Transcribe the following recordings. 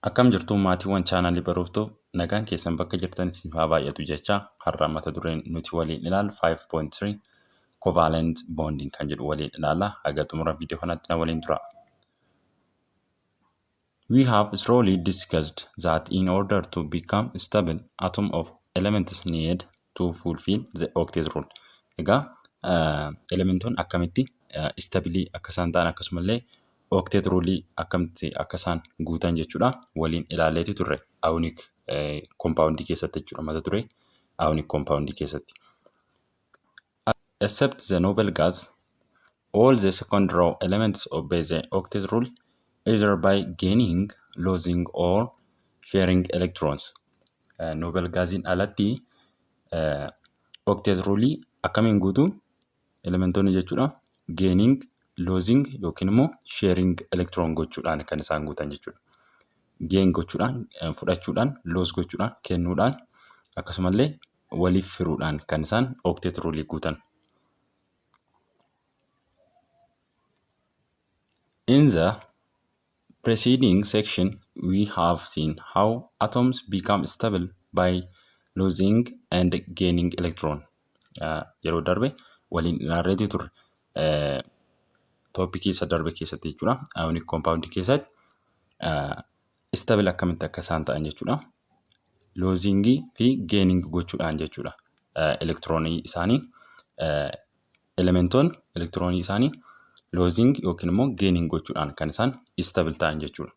Akkam jirtu maatiiwwan chaanaalii Baruuftuu, nagaan keessan bakka jirtan isiniif haa baay'atu jecha, har'a mata dureen nuti waliin ilaallu 5.3 covalent bonding kan jedhu waliin ilaalla. Haga xumura viidiyoo kanaatti na waliin tura. We have thoroughly discussed that in order to become stable, atom of elements need to fulfill the octet rule. Egaa elementoon akkamitti stabilii akka isaan ta'an akkasumallee octet rule akkamitti akka isaan guutan jechuudha waliin ilaalleeti turre ionic compound keessatti jechuudha, mata duree ionic compound keessatti. Except the noble gas, all the second row elements obey the octet rule either by gaining, losing or sharing electrons. Noble gaasiin alatti octet rule akkamiin guutu elementoonni jechuudha? Gaining, losing yookiin immoo sharing electron gochuudhaan kan isaan guutan jechuudha. Gain gochuudhaan, fudhachuudhaan, lose gochuudhaan, kennuudhaan, akkasumallee waliif firuudhaan kan isaan octet rule guutan. In the preceding section, we have seen how atoms become stable by losing and gaining electron. Yeroo darbe waliin ilaalleeti turre. Topicii isa darbe keessatti jechuudha. Ionic compound keessatti stable akkamitti akka isaan ta'an jechuudha. Losing fi gaining gochuudhaan jechuudha. Elektiroonii isaanii, elementoonni elektiroonii isaanii losing yookiin immoo gaining gochuudhaan kan isaan stable ta'an jechuudha.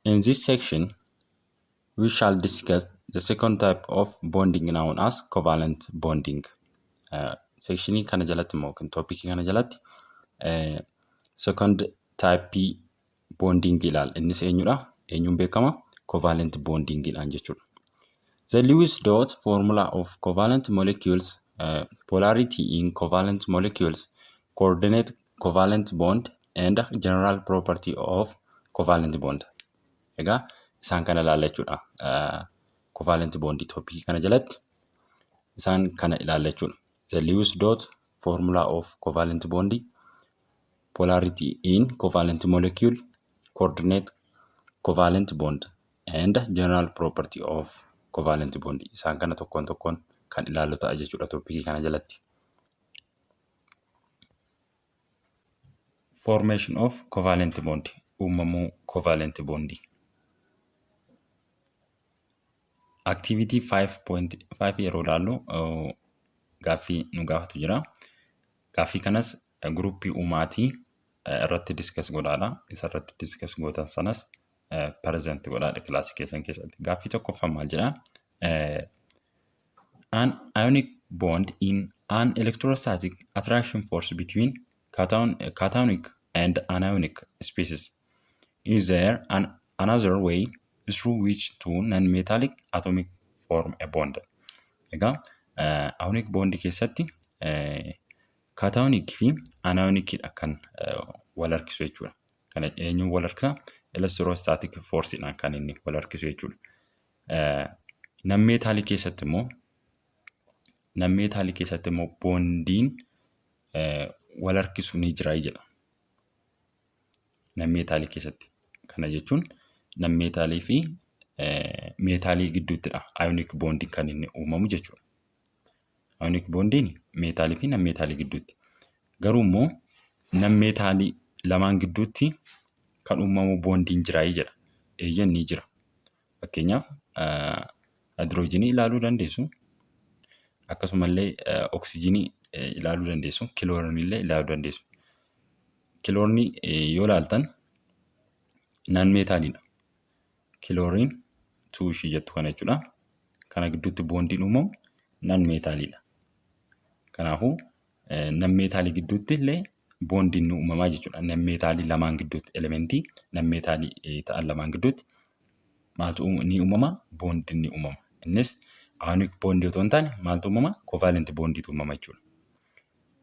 In this section, we shall discuss the second type of bonding known as covalent bonding. Sectionii kana jalatti immoo yookiin topicii kana jalatti second type bonding ilaalla. Innis eenyudha? Eenyuun beekama? Covalent bondingidhaan jechuudha. The Lewis dot formula of covalent molecules, polarity in covalent molecules, coordinate covalent bond and general property of covalent bond. Egaa isaan kana ilaalla jechuudha. Covalent bond topicii kana jalatti isaan kana ilaalla jechuudha. The Lewis dot formula of covalent bond, polarity in covalent molecule, coordinate covalent bond and general property of covalent bond. Isaan kana tokkoon tokkoon kan ilaallu ta'a jechuudha topicii kana jalatti. Formation of covalent bond, uumamuu covalent bond. Activity 5.5 yeroo ilaallu gaaffii nu gaafatu jira. Gaaffii kanas guruppii uumaatii irratti discuss godhaadha. Isa irratti discuss gootan sanas present godhaadha kilaasii keessan keessatti. Gaaffii tokkoffaan maal jedhaa? An ionic bond in an electrostatic attraction force between cationic and anionic species. Is there another way through which two non-metallic atomic form a bond? Egaa ionic bond keessatti cationic fi anionicidha kan wal harkisu jechuudha. Kana eenyuun wal harkisa? Electrostatic forceidhaan kan inni wal harkisu jechuudha. Non-metallic keessatti immoo bondiin wal harkisu ni jira jedha. Non-metallic keessatti. Kana jechuun non-metalii fi meetaalii gidduuttidha ionic bondiin kan inni uumamu jechuudha. Ionic bondiin meetaalii fi non-metalii gidduutti. Garuu immoo non-metalii lamaan gidduutti kan uumamu bondiin jira jedha. Eeyyan, ni jira. Fakkeenyaaf haayidroojinii ilaaluu dandeessu. Akkasumallee oksijiinii ilaaluu dandeessu. Kiloorinii illee ilaaluu dandeessu. Kiloorinii yoo ilaaltan non-metaliidha. Chlorine two ishii jettu kana jechuudha. Kana gidduutti bondiin uumamu non-metaliidha. Kanaafuu non-metalii gidduutti illee bondiin ni uumamaa jechuudha. Non-metalii lamaan gidduutti, elementii non-metalii ta'an lamaan gidduutti maaltu ni uumama? Bondiin ni uumama. Innis ionic bondii otoo hin taane maaltu uumama? Covalent bondiitu uumama jechuudha.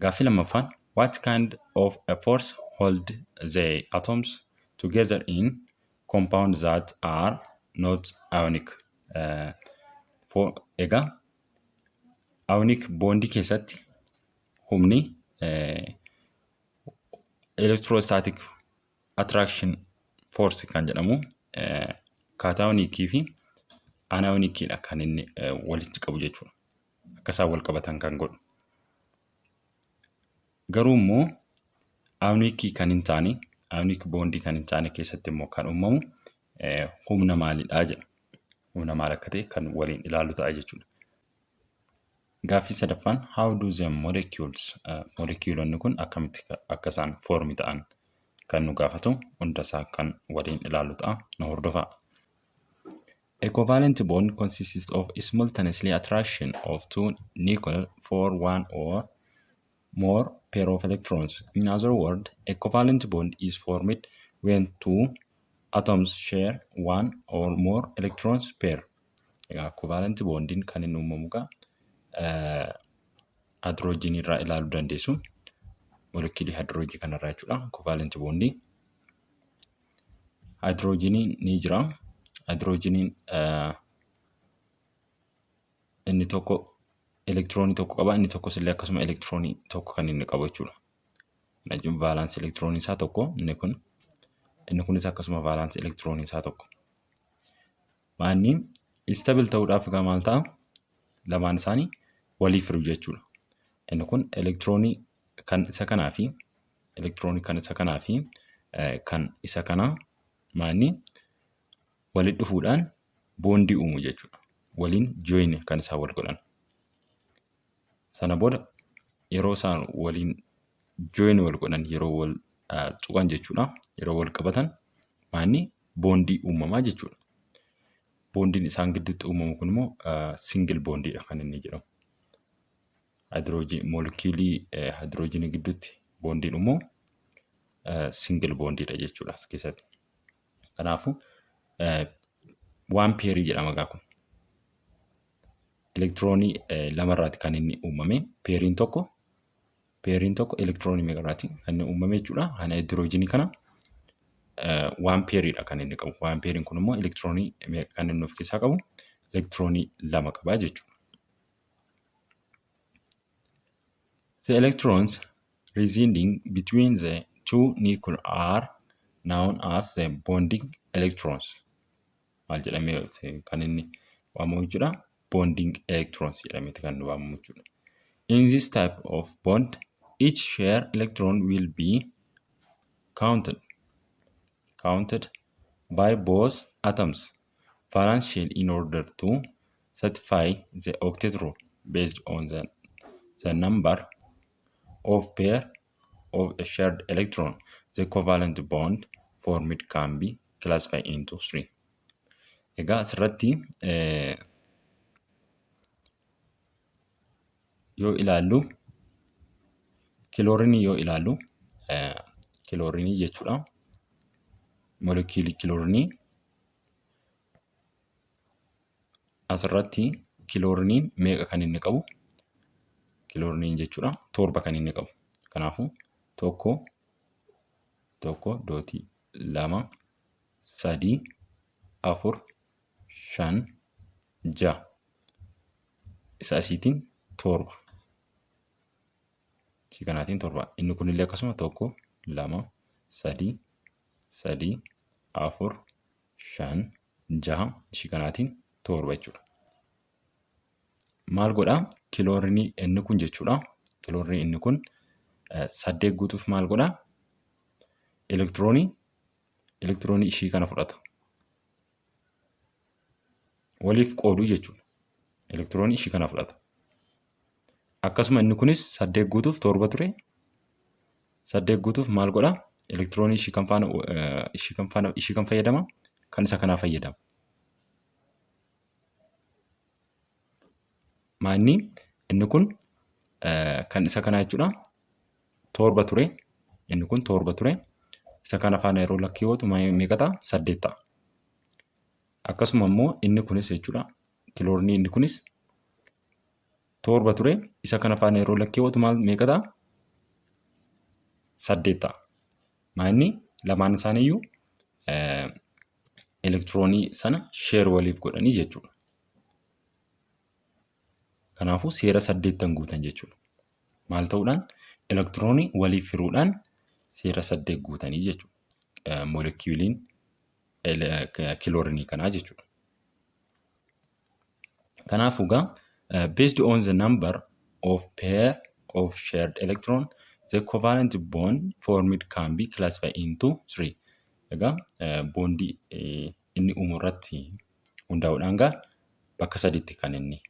Gaaffii lammaffaan, what kind of a force hold the atoms together in compounds that are not ionic? Egaa ionic bondii keessatti humni electrostatic attraction force kan jedhamu Cationic fi anioniciidha kan inni walitti qabu jechuudha. Akka isaan wal qabatan kan godhu. Garuu immoo ionic kan hin taane, ionic bondii kan hin taane keessatti immoo kan uumamu humna maalidhaa jedha. Humna maal akka ta'e kan waliin ilaallu ta'a jechuudha. Gaaffii sadaffaan, how do the molecules, moleculeonni kun akkamitti akka isaan form ta'an kan nu gaafatu, hundasaa kan waliin ilaallu ta'a, nu hordofaa. A covalent bond consists of simultaneously attraction of two nuclei for one or more pair of electrons. In other words, a covalent bond is formed when two atoms share one or more electrons pair. Egaa covalent bondiin kan inni uumamu egaa hydrogenii irraa ilaaluu dandeessu. Molekiilii hydrogenii kanarraa jechuudha. Covalent bondii. Hydrogeniin ni jira. Hydrogeniin inni tokko elektiroonii tokko qaba. Inni tokkos illee akkasuma elektiroonii tokko kan inni qabu jechuudha. Kana jechuun valence elektiroonii isaa tokko inni kun. Inni kunis akkasuma valence elektiroonii isaa tokko. Maanni stable ta'uudhaaf egaa maal ta'a? Lamaan isaanii waliif hiru jechuudha. Inni kun elektiroonii kan isa kanaa fi elektiroonii kan isa kanaa fi kan isa kanaa maanni walitti dhufuudhaan bondii uumu jechuudha. Waliin join kan isaan wal godhan. Sana booda yeroo isaan waliin join wal godhan, yeroo wal tuqan jechuudha. Yeroo wal qabatan maanni bondii uumamaa jechuudha. Bondiin isaan gidduutti uumamu kun immoo single bondiidha kan inni jedhamu. Molekiilii hydrogenii gidduutti bondiin uumamu single bondiidha jechuudha as keessatti. Kanaafuu one pairii jedhama egaa kun. Elektiroonii lamarraati kan inni uumame. Pairiin tokko elektiroonii meeqarraati kan inni uumame jechuudha? Kan hydrogenii kana one pairiidha kan inni qabu. One pairiin kun immoo elektiroonii meeqa kan inni of keessaa qabu? Elektiroonii lama qaba jechuudha. The electrons residing between the two nuclei are known as the bonding electrons. Maal jedhamee kan inni waamamu jechuudha? Bonding electrons jedhameeti kan inni waamamu jechuudha. In this type of bond, each share electron will be counted by both atoms valence shell in order to satisfy the octet rule based on the number of pair of a shared electron. The covalent bond formed can be classified into three. Egaa asirratti yoo ilaallu, kiloorinii yoo ilaallu, kiloorinii jechuudha. Molekiilii kiloorinii asirratti kilooriniin meeqa kan inni qabu? Kilooriniin jechuudha torba kan inni qabu. Kanaafuu tokko, tokko dootii lama, sadii, afur, shan, ja'a. Isa asiitiin torba. Ishii kanaatiin torba. Inni kunillee akkasuma tokko, lama, sadii, sadii, afur, shan, jaha. Ishii kanaatiin torba jechuudha. Maal godhaa? Kiloorinii inni kun jechuudha. Kiloorinii inni kun saddeet guutuuf maal godhaa? Elektiroonii ishii kana fudhata. Waliif qooduu jechuudha. Elektiroonii ishii kana fudhata. Akkasuma inni kunis saddeet guutuuf torba ture. Saddeet guutuuf maal godhaa? Elektiroonii ishii kan faana ishii kan fayyadama? Kan isa kanaa fayyadama. Maanni inni kun kan isa kanaa jechuudha. Torba ture. Inni kun torba ture. Isa kana faana yeroo lakkiiwwatu meeqa ta'a? Saddeet ta'a. Akkasuma immoo inni kunis jechuudha. Kiloornii inni kunis torba ture. Isa kana faana yeroo lakkiiwwatu maal meeqa ta'a? Saddeet ta'a. Maanni lamaan isaaniiyyuu elektiroonii sana share waliif godhanii jechuudha. Kanaafuu seera saddeettan guutan jechuudha. Maal ta'uudhaan? Elektiroonii waliif hiruudhaan seera saddeet guutanii jechuudha. Moolekiyuuliin kiloorinii kanaa jechuudha. Kanaafuu egaa based on the number of pair of shared electron, the covalent bond formed can be classified into three. Egaa boondii inni uumu irratti hundaa'uudhaan egaa bakka sadiitti kan inni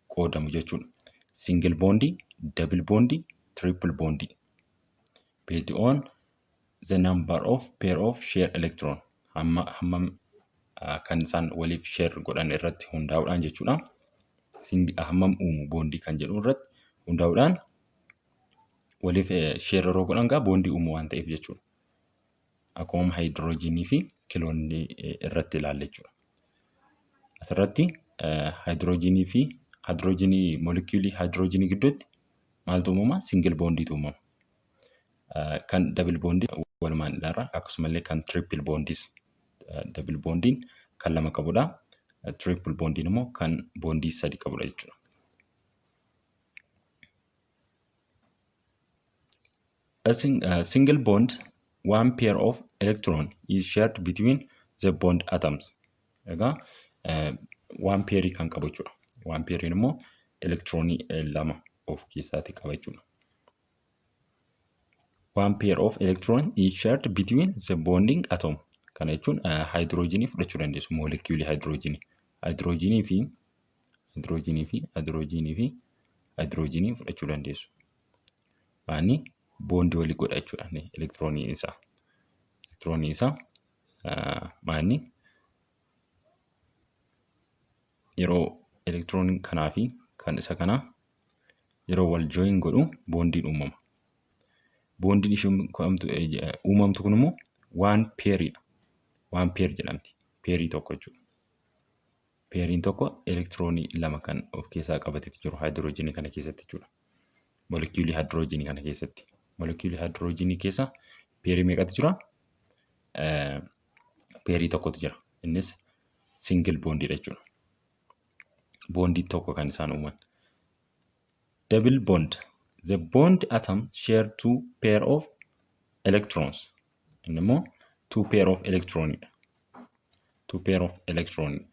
qoodamu jechuudha. Single bondii, double bondii, triple bondii. Based on the number of pair of share electron, hamma hammam kan isaan waliif share godhan irratti hundaa'uudhaan jechuudha. Hammam uumu boondii kan jedhu irratti hundaa'uudhaan waliif share yeroo godhan gaa boondii uumu waan ta'eef jechuudha. Akkuma haayidiroojiinii fi kiloonni irratti ilaalle jechuudha. Asirratti haayidiroojiinii fi haayidiroojiinii moolekiyuulii haayidiroojiinii gidduutti maaltu uumama? Singil boondiitu uumama. Kan dabil boondii walumaan ilaalla. Akkasumallee kan tirippil boondiis, dabil boondiin kan lama qabudha. Tirippil boondiin immoo kan boondii sadi qabudha jechuudha. A single bond, one pair of electron is shared between the bond atoms. Egaa one pairii kan qabu jechuudha. One pairiin immoo elektiroonii lama of keessaatii qaba jechuudha. One pair of electron is shared between the bonding atom. Kana jechuun haayidiroojiinii fudhachuu dandeessu. Moolekiyuulii haayidiroojiinii. Haayidiroojiinii fi haayidiroojiinii fi haayidiroojiinii fi haayidiroojiinii fudhachuu dandeessu. Maani boondii walii godha jechuudha elektirooniin isaa. Elektirooniin isaa maani yeroo elektirooniin kanaa fi kan isa kanaa yeroo wal jooyin godhu boondiin uumama. Boondiin isheen uumamtu kun immoo waan peeriidha. Waan peer jedhamti. Peerii tokko jechuudha. Peeriin tokko elektiroonii lama kan of keessaa qabateeti jiru haayidiroojiinii kana keessatti jechuudha. Moolekiyuulii haayidiroojiinii kana keessatti. Moolekiyuulii haayidiroojiinii keessa peerii meeqatu jira? Peerii tokkotu jira. Innis singil boondiidha jechuudha. Boondii tokko kan isaan uuman. Double bond. The bond atom share two pair of electrons. Inni immoo two pair of electronidha. Two pair of electron.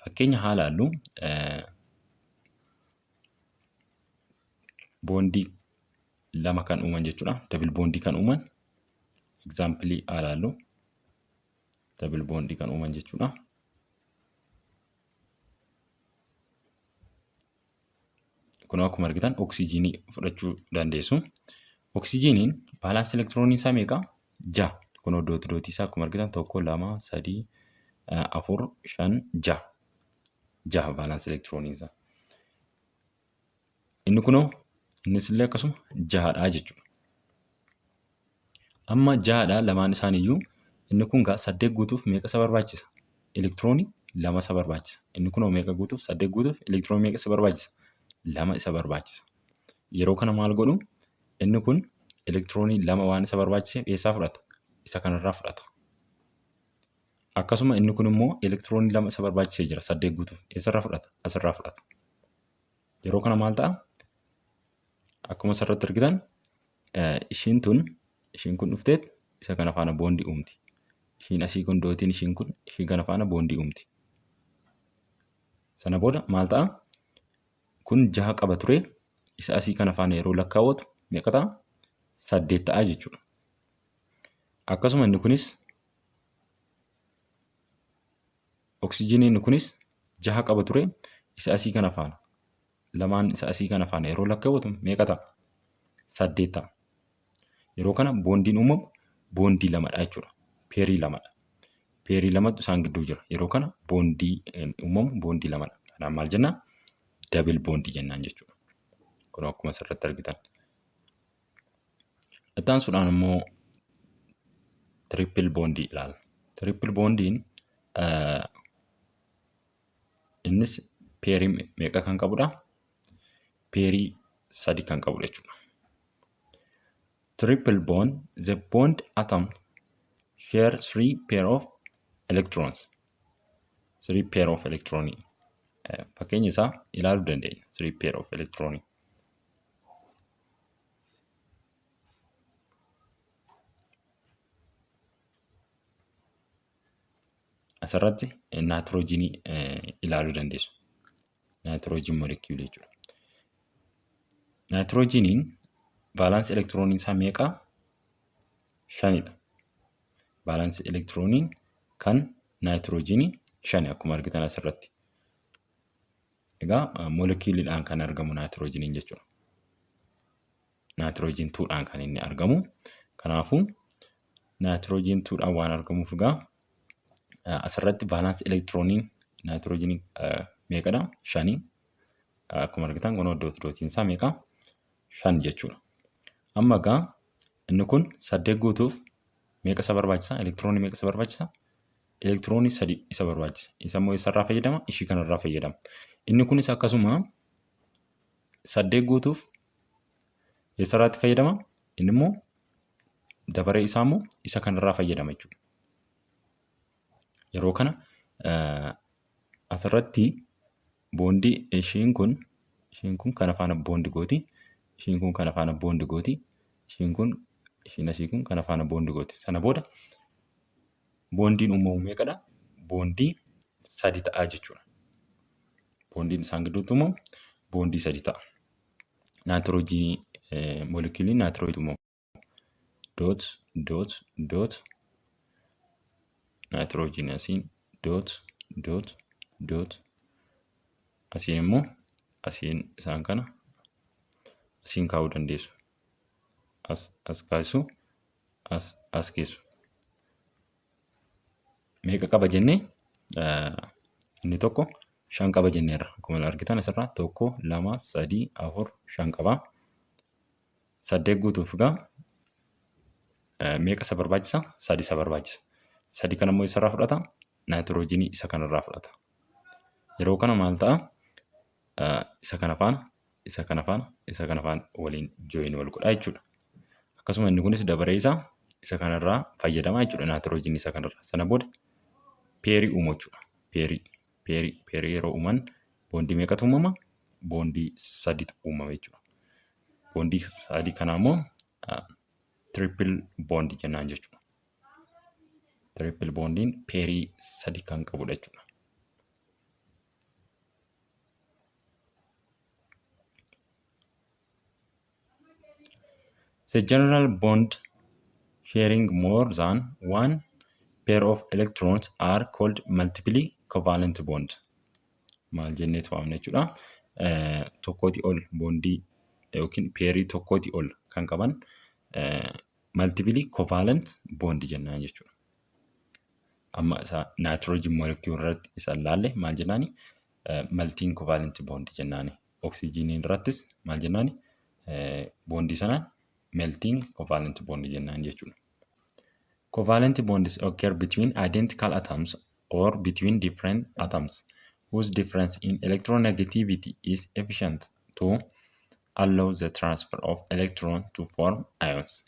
Fakkeenya haa ilaallu. Boondii lama kan uuman jechuudha. Double boondii kan uuman. Example haa ilaallu. Double boondii kan uuman jechuudha. Kun akkuma argitan oksijiinii fudhachuu dandeessu. Oksijiiniin baalaansi elektiroonii isaa meeqa? 6. Kun dooti dootii isaa akkuma argitan 1, 2, 3, 4, 5, 6. 6 baalaansi elektiroonii isaa. Inni kunoo innis illee akkasuma jahadha jechuudha. Amma jahadha lamaan isaaniiyyuu, inni kun gaa 8 guutuuf meeqa isa barbaachisa? Elektiroonii 2 isa barbaachisa. Inni kunoo meeqa guutuuf? 8 guutuuf elektiroonii meeqa isa barbaachisa? 2 isa barbaachisa. Yeroo kana maal godhu? Inni kun elektiroonii 2 waan isa barbaachiseef eessaa fudhata? Isa kanarraa fudhata. Akkasuma inni kun immoo elektiroonii 2 isa barbaachisee jira 8 guutuuf. Eessarraa fudhata? Asirraa fudhata. Yeroo kana maal ta'a? Akkuma asirratti argitan ishiin tun ishiin kun dhufteet isa kana faana boondii uumti. Ishiin asii kun dootiin ishiin kun ishii kana faana boondii uumti. Sana booda maal ta'a? Kun 6 qaba ture, isa asii kana faana yeroo lakkaawwatu meeqa ta'a? 8 ta'a jechuudha. Akkasuma inni kunis oksijiiniin kunis 6 qaba ture, isa asii kana faana lamaan isa asii kana faana yeroo lakkaawwatu meeqa ta'a? 8 ta'a. Yeroo kana boondiin uumamu boondii lamadha jechuudha. Peerii lamadha. Peerii lamatu isaan gidduu jira. Yeroo kana boondii uumamu boondii lamadha. Kanaaf maal jennaan? Dabil boondii jennaan jechuudha. Kun akkuma asirratti argitan. Itti aansuudhaan immoo tirippil boondii ilaalla. Tirippil boondiin innis peerii meeqa kan qabudha? Peerii 3 kan qabudha jechuudha. Triple bond, the bond atom share three pair of electrons. Three pair of electron. Fakkeenya isaa ilaaluu dandeenya. Three pair of electron. Asirratti naatiroojiinii ilaaluu dandeessu. Nitrogen molecule jechuudha. Naatiroojiiniin valence elektiroonii isaa meeqa? Shanidha. Valence elektirooniin kan naatiroojiinii shani akkuma argitan asirratti. Egaa molekiiliidhaan kan argamu naatiroojiiniin jechuudha. Nitrogen 2dhaan kan inni argamu. Kanaafuu nitrogen 2dhaan waan argamuuf egaa asirratti valence elektirooniin naatiroojiinii meeqadha? Shani. Akkuma argitan kun dot dotiin isaa meeqa? Shan jechuudha. Amma egaa inni kun 8 guutuuf meeqa isa barbaachisa? Elektiroonii meeqa isa barbaachisa? Elektiroonii 3 isa barbaachisa. Isa immoo eessarraa fayyadama? Ishii kanarraa fayyadama. Inni kunis akkasuma 8 guutuuf eessarraa itti fayyadama? Inni immoo dabaree isaa immoo isa kanarraa fayyadama jechuudha. Yeroo kana asirratti boondii ishiin kun kana faana bond gooti. Ishiin kun kana faana bond gooti. Ishiin kun, ishiin asii kun kana faana bond gooti. Sana booda boondiin uumamu meeqadha? Boondii 3 ta'a jechuudha. Boondiin isaan gidduutti uumamu boondii 3 ta'a. Naatiroojiinii moolekiyuuliin naatiroojiin uumamu. Dot dot dot naatiroojiinii asiin dot dot dot asiin immoo asiin isaan kana asiin kaa'uu dandeessu. As as kaasuu, as as keessu. Meeqa qaba jennee? Inni tokko shan qaba jenneerra. Akkuma argitan asirraa 1, 2, 3, 4, 5 qaba. 8 guutuuf egaa meeqa isa barbaachisa? 3 isa barbaachisa. 3 kana immoo eessarraa fudhata? Naayitiroojiinii isa kanarraa fudhata. Yeroo kana maal ta'a? Isa kana faana, isa kana faana, isa kana faana waliin join wal godha jechuudha. Akkasuma inni kunis dabaree isaa isa kanarraa fayyadama jechuudha, naatiroojiinii isa kanarraa. Sana booda pairii uumu jechuudha. Pairii, pairii, pairii yeroo uuman boondii meeqatu uumama? Boondii saditu uumama jechuudha. Boondii sadii kana immoo triple bond jennaan jechuudha. Triple bondiin pairii sadi kan qabudha jechuudha. The general bond sharing more than one pair of electrons are called multiply covalent bond. Maal jenneetu waamna jechuudha? Tokkootii ol boondii yookiin pairii tokkootii ol kan qaban multiply covalent bond jennaan jechuudha. Amma isa nitrogen molecule irratti isa ilaalle maal jennaani? Multiin covalent bond jennaani. Oksijiinii irrattis maal jennaani? Boondii sanaan melting covalent bond jennaan jechuudha. Covalent bonds occur between identical atoms or between different atoms whose difference in electronegativity is efficient to allow the transfer of electron to form ions.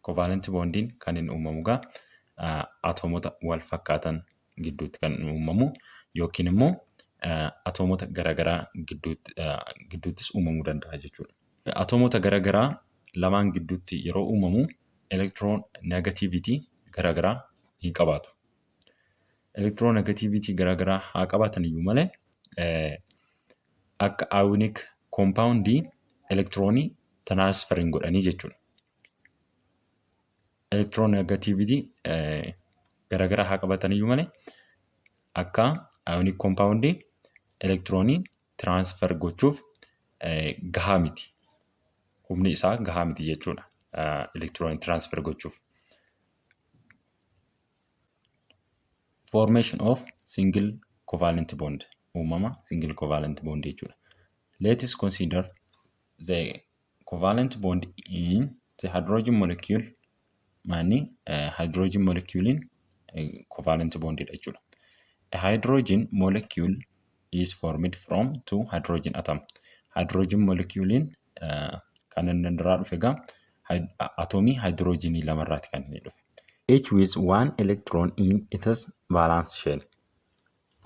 Covalent bondiin kan inni uumamu egaa atoomota wal fakkaatan gidduutti kan inni uumamu yookiin immoo atoomota garaagaraa gidduuttis uumamuu danda'a jechuudha. Atoomota garaagaraa lamaan gidduutti yeroo uumamu electronegativity garaagaraa ni qabaatu. Electronegativity garaagaraa haa qabaatan iyyuu malee akka ionic compoundii elektiroonii transfer hin godhanii jechuudha. Electronegativity garaagaraa haa qabaatan iyyuu malee akka ionic compoundii elektiroonii transfer gochuuf gahaa miti. Humni isaa gahaa miti jechuudha, elektiroonii transfer gochuuf. Formation of single covalent bond, uumama single covalent bond jechuudha. Let us consider the covalent bond in the hydrogen molecule. Maanni hydrogen moleculein covalent bond dha jechuudha. A hydrogen molecule is formed from two hydrogen atom. Hydrogen moleculein kan inni irraa dhufe egaa atoomii hydrogenii lamarraati kan inni dhufe. Each with one electron in its valence shell.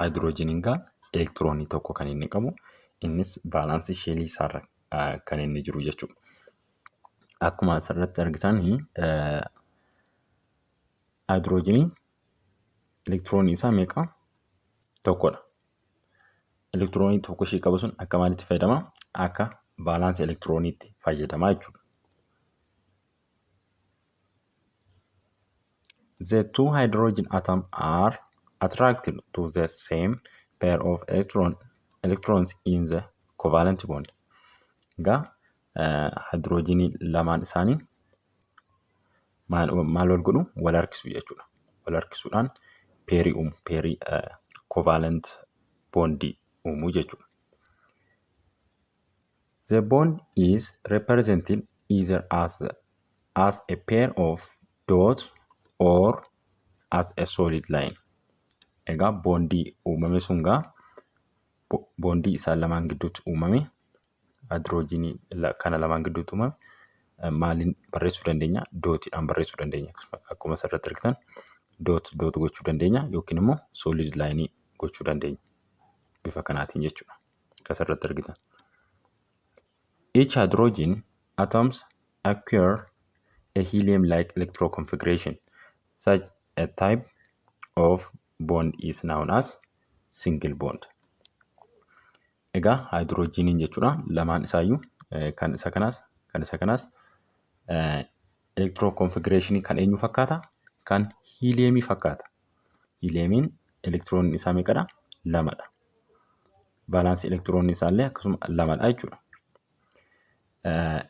Hydrogeniin egaa elektiroonii tokko kan inni qabu, innis valence shellii isaarra kan inni jiru jechuudha. Akkuma asirratti argitan hydrogeniin Elektiroonii isaa meeqa? Tokkodha. Elektiroonii tokko ishee qabu sun akka maalitti fayyadama? Akka vaalaansii elektirooniitti fayyadama jechuudha. The two hydrogen atom are attracted to the same pair of electrons in the covalent bond. Egaa hydrogenii lamaan isaanii maal wal godhu? Wal harkisu jechuudha. Wal harkisuudhaan peerii uumu. Peerii covalent bondii uumu jechuudha. The bond is represented either as a pair of dots or as a solid line. Egaa boondii uumame sun gaa boondii isaan lamaan gidduutti uumame haayidroojinii kana lamaan gidduutti uumame maaliin barreessuu dandeenya? Dootiidhaan barreessuu dandeenya. Akkuma asirratti argitan doot doot gochuu dandeenya yookiin immoo solid line gochuu dandeenya. Bifa kanaatiin jechuudha. Akka asirratti argitan. Each hydrogen atoms acquire a helium-like electron configuration. Such a type of bond is known as single bond. Egaa haayidroojiniin jechuudha lamaan isaayyuu kan isa kanaas kan isa kanaas electron configuration kan eenyu fakkaata? Kan hiiliyeemii fakkaata. Hiiliyeemiin elektirooniin isaa meeqadha? Lamadha. Vaalaansii elektiroonii isaallee akkasuma lamadha jechuudha.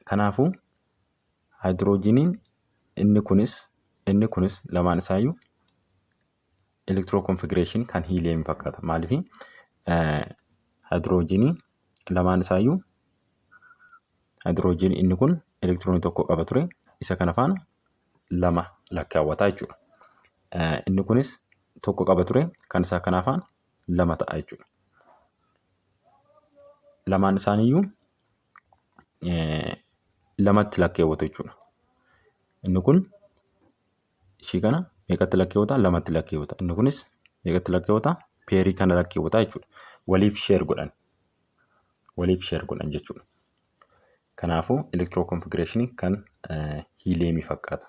Kanaafuu haayidroojiniin inni kunis lamaan isaayyuu elektiroo konfigureeshinii kan hiiliyeemii fakkaata. Maaliif haayidroojinii lamaan isaayyuu haayidroojinii inni kun elektiroonii tokko qaba ture isa kana faana lama lakkaawwata jechuudha. Inni kunis tokko qaba ture kan isaa kanaa faana lama ta'a jechuudha. Lamaan isaaniiyyuu lamatti lakkaawwatu jechuudha. Inni kun ishii kana meeqatti lakkaawwata? Lamatti lakkaawwata. Inni kunis meeqatti lakkaawwata? Peerii kana lakkaawwata jechuudha. Waliif sheer godhan. Waliif sheer godhan jechuudha. Kanaafuu elektiroo konfigureeshinii kan hiiliyeemii fakkaata.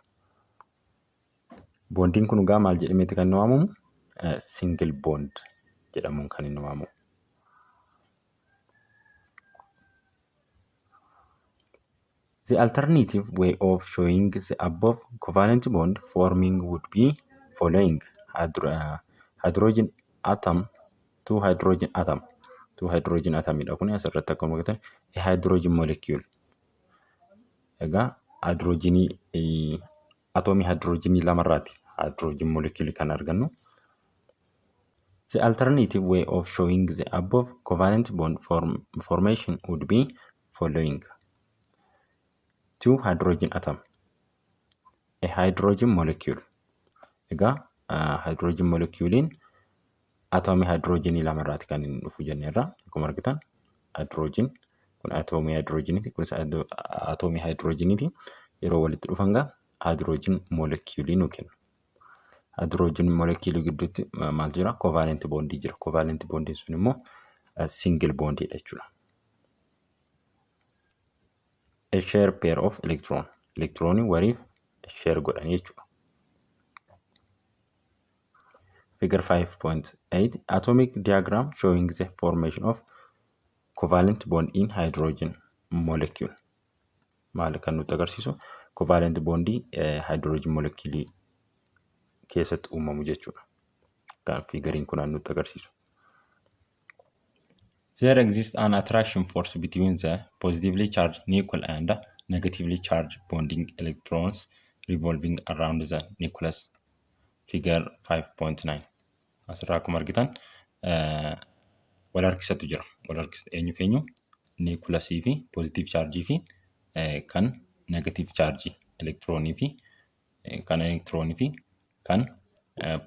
Boondiin kun egaa maal jedhameeti kan inni waamamu? Single bond jedhamuun kan inni waamamu. The alternative way of showing the above covalent bond forming would be following hydrogen atom to hydrogen atom to hydrogen atom dha kun asirratti akkuma argitan a hydrogen molecule. Egaa hydrogenii atoomii hydrogenii lamarraati hydrogen molecule kan argannu. The alternative way of showing the above covalent bond formation would be following. Two hydrogen atom. A hydrogen molecule. Egaa hydrogen moleculein atoomii hydrogenii lamarraati kan inni dhufu jenneerra. Akkuma argitan hydrogen kun atoomii hydrogeniiti kunis atoomii hydrogeniiti. Yeroo walitti dhufan gaa hydrogen moleculeii nu kennu. Hydrogen moleculeii gidduutti maal jira? Covalent bondii jira. Covalent bondiin sun immoo single bondiidha jechuudha. A share pair of electron. Elektiroonii waliif share godhanii jechuudha. Figure 5.8 Atomic diagram showing the formation of covalent bond in hydrogen molecule. Maal kan nutti agarsiisu? Covalent bondii hydrogen molecule keessatti uumamu jechuudha. Kan figuriin kun nutti agarsiisu. There exists an attraction force between the positively charged nucleus and negatively charged bonding electrons revolving around the nucleus. Figure 5.9. Asirraa akkuma argitan wal harkisatu jira. Wal harkisa eenyu fi eenyu? Niikulasii fi positive charge fi kan negative charge elektiroonii fi kan elektiroonii fi kan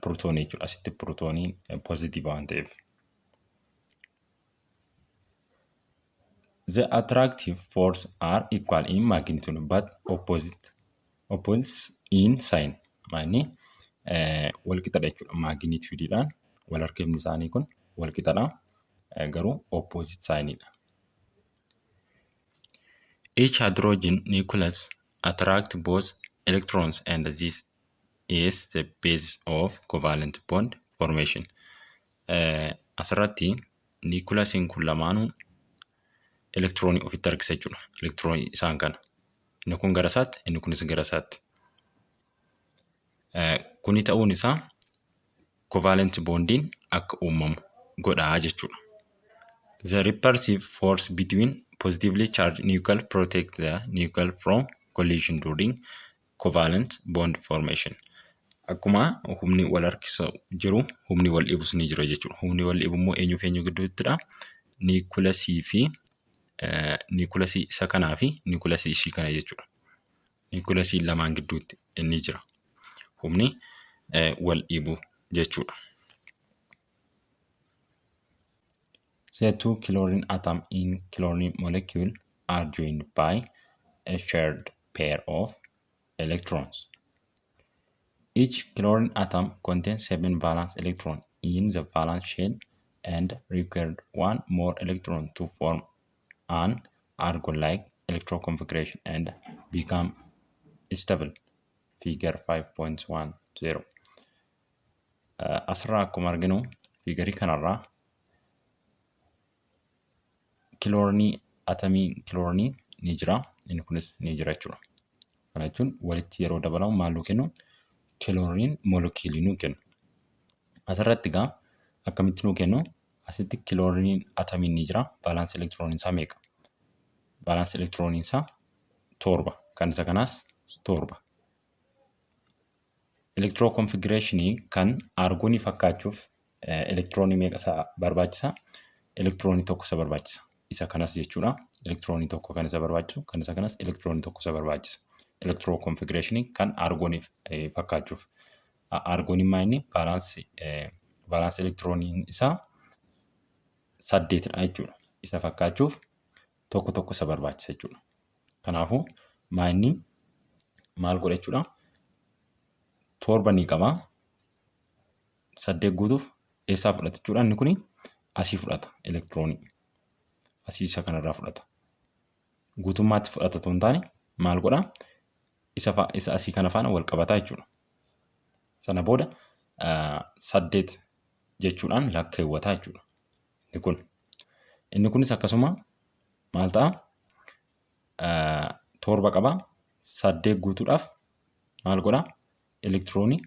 pirootoonii jechuudha. Asitti pirootooniin positive waan ta'eef. The attractive force are equal in magnitude but opposite in sign. Maanni wal qixadha jechuudha. Magnitudeidhaan wal harkifni isaanii kun wal qixadha. Garuu opposite signidha. Each hydrogen nucleus attract both electrons and this is the basis of covalent bond formation. Asirratti niikulasiin kun lamaanuu elektiroonii ofitti harkisa jechuudha. Elektiroonii isaan kana. Inni kun gara isaatti, inni kunis gara isaatti. Kuni ta'uun isaa covalent bondiin akka uumamu godha jechuudha. The repulsive force between positively charged nuclei protect the nuclei from collision during covalent bond formation. Akkuma humni wal harkisu jiru humni wal dhiibus ni jira jechuudha. Humni wal dhiibu immoo eenyuuf eenyu gidduuttidha? Niikulasii fi niikulasii isa kanaa fi niikulasii ishii kana jechuudha. Niikulasii lamaan gidduutti inni jira. Humni wal dhiibu jechuudha. The two chlorine atom in chlorine molecule are joined by a shared pair of electrons. Each chlorine atom contains seven valence electrons in the valence shell and required one more electron to form an argon-like electron configuration and become stable. Figure 5.10. Asirraa akkuma arginu fiigarii kanarraa kiloorinii atamii kiloorinii ni jira. Inni kunis ni jira jechuudha. Kana jechuun walitti yeroo dabalamu maal nuu kennu? Kilooriin molekiilii nuu kennu. Asirratti egaa akkamitti nuu kennu? Asitti kilooriin atamiin ni jira. Baalaansi elektirooniin isaa meeqa? Baalaansi elektirooniin isaa 7. Kan isa kanaas 7. Elektiroo konfigureeshinii kan argoonii fakkaachuuf elektiroonii meeqa isa barbaachisa? Elektiroonii tokko isa barbaachisa. Isa kanas jechuudha. Elektiroonii tokko kan isa barbaachisu, kan isa kanas elektiroonii tokko isa barbaachisa. Elektiroo konfigureeshinii kan argoonii fakkaachuuf. Argooniin maa inni baalaansi elektirooniin isaa 8dha jechuudha. Isa fakkaachuuf tokko tokko isa barbaachisa jechuudha. Kanaafuu maa inni maal godha jechuudha? 7 ni qaba. 8 guutuuf eessaa fudhata jechuudha? Inni kuni asii fudhata elektiroonii. Asii isa kanarraa fudhata. Guutummaatti fudhata otoo hin taane maal godha? Isa asii kana faana wal qabata jechuudha. Sana booda 8 jechuudhaan lakkeewwata jechuudha. Inni kun. Inni kunis akkasuma maal ta'a? 7 qaba. 8 guutuudhaaf maal godha? Elektiroonii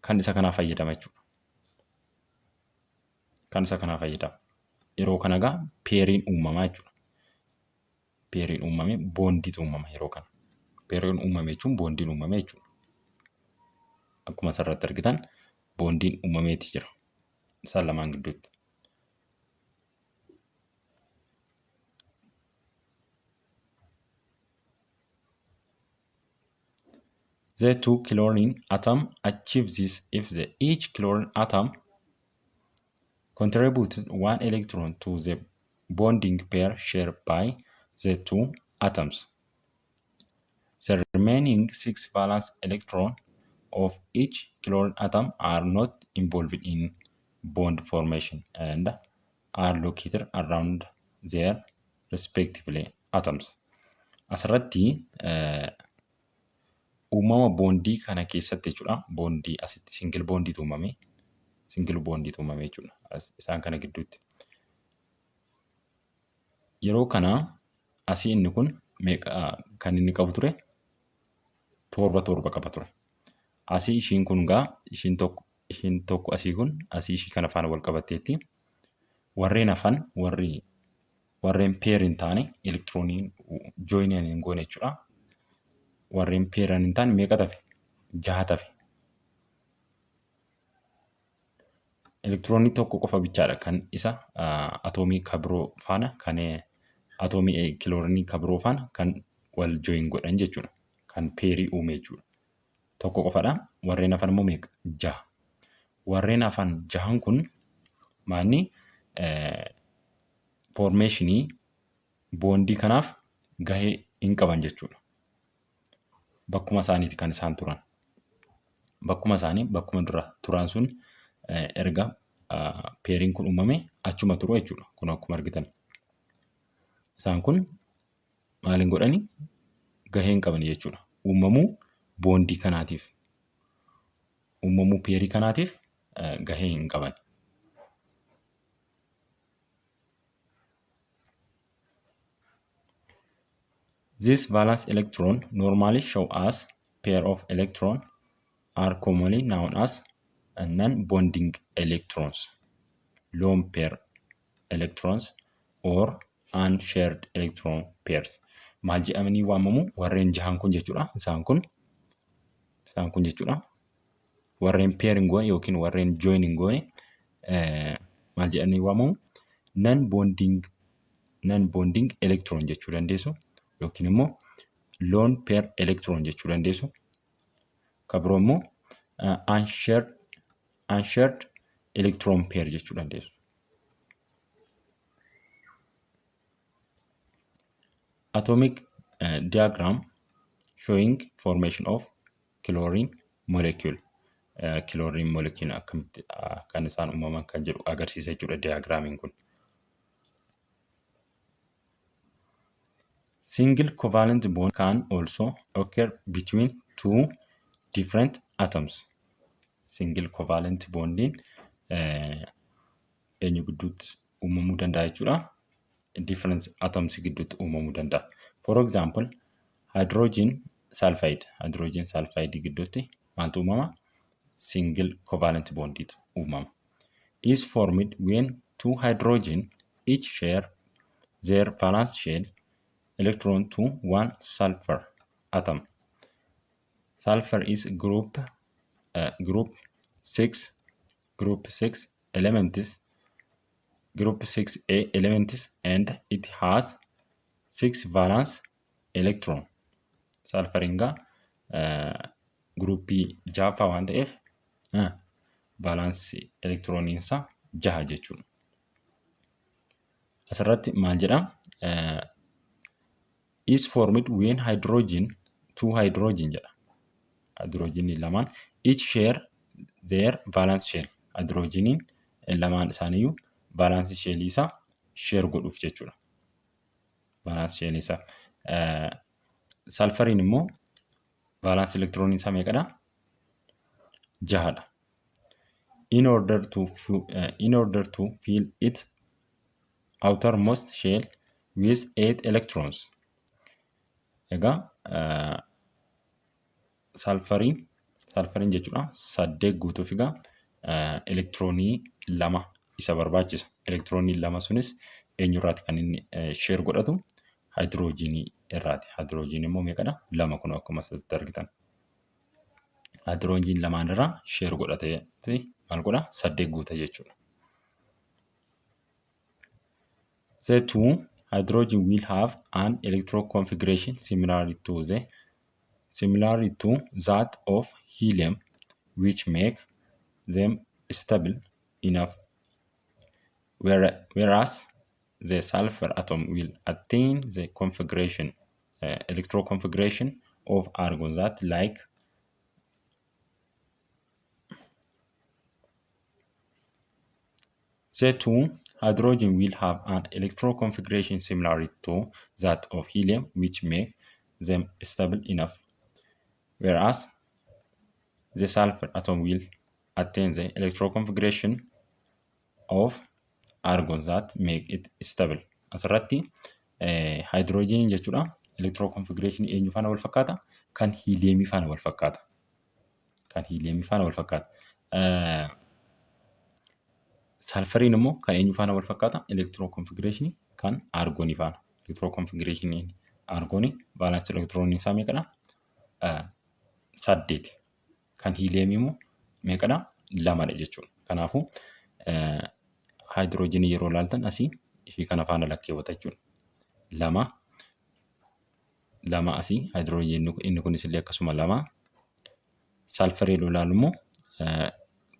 kan isa kanaa fayyadama jechuudha. Kan isa kanaa fayyadama. Yeroo kana egaa peeriin uumamaa jechuudha. Peeriin uumame boondiitu uumama yeroo kana. Peeriin uumame jechuun boondiin uumame jechuudha. Akkuma asirratti argitan boondiin uumameeti jira. Isaan lamaan gidduutti. The two chlorine atom achieve this if the each chlorine atom contributes one electron to the bonding pair shared by the two atoms. The remaining six valence electron of each chlorine atom are not involved in bond formation and are located around their respectively atoms. Asirratti uumama boondii kana keessatti jechuudha. Boondii asitti singil boondiitu uumame. Singil boondiitu uumame jechuudha. Isaan kana gidduutti. Yeroo kana asii inni kun meeqa kan inni qabu ture? 7 7 qaba ture. Asii ishiin kun gaa ishiin tokko asii kun asii ishii kana faana wal qabatteetti. Warreen hafan warri warreen peer hin taane elektiroonii jooyinii hin goone jechuudha. Warreen peer hin taane meeqa tafe? Jaha tafe. Elektiroonii tokko qofa bichaadha kan isa atoomii kabiroo faana kan atoomii kiloorinii kabiroo faana kan wal jooyin godhan jechuudha. Kan peerii uume jechuudha. Tokko qofadha. Warreen hafan immoo meeqa? Jaha. Warreen hafan jahan kun maanni foormeeshinii boondii kanaaf gahee hin qaban jechuudha. Bakkuma isaaniiti kan isaan turan. Bakkuma isaanii bakkuma dura turan sun erga peeriin kun uumame achuma turu jechuudha. Kun akkuma argitan. Isaan kun maal hin godhani? Gahee hin qaban jechuudha. Uumamuu boondii kanaatiif. Uumamuu peerii kanaatiif gahee hin qaban. This valence electron normally show as pair of electron are commonly known as non-bonding electrons, lone pair electrons or unshared electron pairs. Maal jedhamanii waamamu warreen jahan kun jechuudha. Isaan kun jechuudha. Warreen pair hin goone yookiin warreen join hin goone maal jedhamanii waamamu? Non bonding electron jechuu dandeessu yookiin immoo lone pair electron jechuu dandeessu. Kan biroo immoo unshared electron pair jechuu dandeessu. Atomic diagram showing formation of chlorine molecule. Chlorine molecule akkamitti kan isaan uumaman kan jedhu agarsiisa jechuudha diagramiin kun. Single covalent bond can also occur between two different atoms. Single covalent bondiin eenyu gidduutti uumamuu danda'a jechuudha? Different atoms gidduutti uumamuu danda'a. For example, hydrogen sulfide. Hydrogen sulfide gidduutti maaltu uumama? Single covalent bondiitu uumama. Is formed when two hydrogen each share their valence shell electron to one sulfur atom. Sulfur is group 6 elements, group 6A elements, and it has 6 valence electron. Sulfuriin gaa groupii ja'affaa waan ta'eef valence electroniin isaa jaha jechuudha. Asirratti maal jedhaa? Is formed when hydrogen, two hydrogen jedha. Hydrogenii lamaan each share their valence shell. Hydrogeniin lamaan isaaniiyyuu valence shell isaa share godhuuf jechuudha. Valence shell isaa. Sulfuriin immoo valence electroniin isaa meeqadha? Jahadha. In order to fill its outermost shell with eight electrons. Egaa sulfuriin jechuudha saddeet guutuuf egaa elektiroonii lama isa barbaachisa. Elektiroonii lama sunis eenyurraati kan inni share godhatu? Haayidroojinii irraati. Haayidroojiniin immoo meeqadha? Lama kun akkuma asirratti argitan. Haayidroojiin lamaan irraa share godhatee maal godha? Saddeet guuta jechuudha. The two hydrogen will have an electron configuration similar to that of helium, which make them stable enough, whereas the sulfur atom will attain the configuration electron configuration of argon that like the two hydrogen will have an electron configuration similar to that of helium, which make them stable enough, whereas the sulfur atom will attain the electron configuration of argon that make it stable. Asirratti haayidroojiniin jechuudha electron configuration eenyu faana wal fakkaata? Kan hiiliyeemii faana wal fakkaata. Kan hiiliyeemii faana wal fakkaata. Salfariin immoo kan eenyu faana wal fakkaata? Electron configuration kan argoonii faana. Electron configuration argoonii valence electronii isaa meeqadha? Saddeeti. Kan hiiliyeemii immoo meeqadha? Lamadha jechuudha. Kanaafuu haayidroojinii yeroo ilaaltan asii ishii kana faana lakkeewwata jechuudha. Lama lama asii haayidroojinii, inni kunis illee akkasuma lama. Salfarii yeroo ilaallu immoo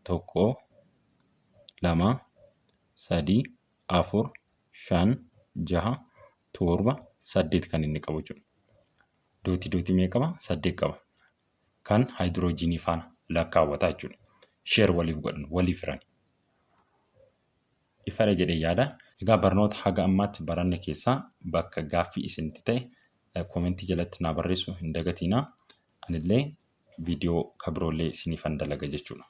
tokko, lama, sadii, afur, shan, jaha, torba, saddeet kan inni qabu jechuudha. Dotii dotii meeqa qaba? Saddeet qaba. Kan haayidroojinii faana lakkaawwata jechuudha. Share waliif godhan, waliif hiran. Ifadha jedhee yaada. Egaa barnoota haga ammaatti baranne keessaa bakka gaaffii isinitti ta'e commentii jalatti naa barreessuu hin dagatinaa. Anillee viidiyoo kabiroollee isiniifan dalaga jechuudha.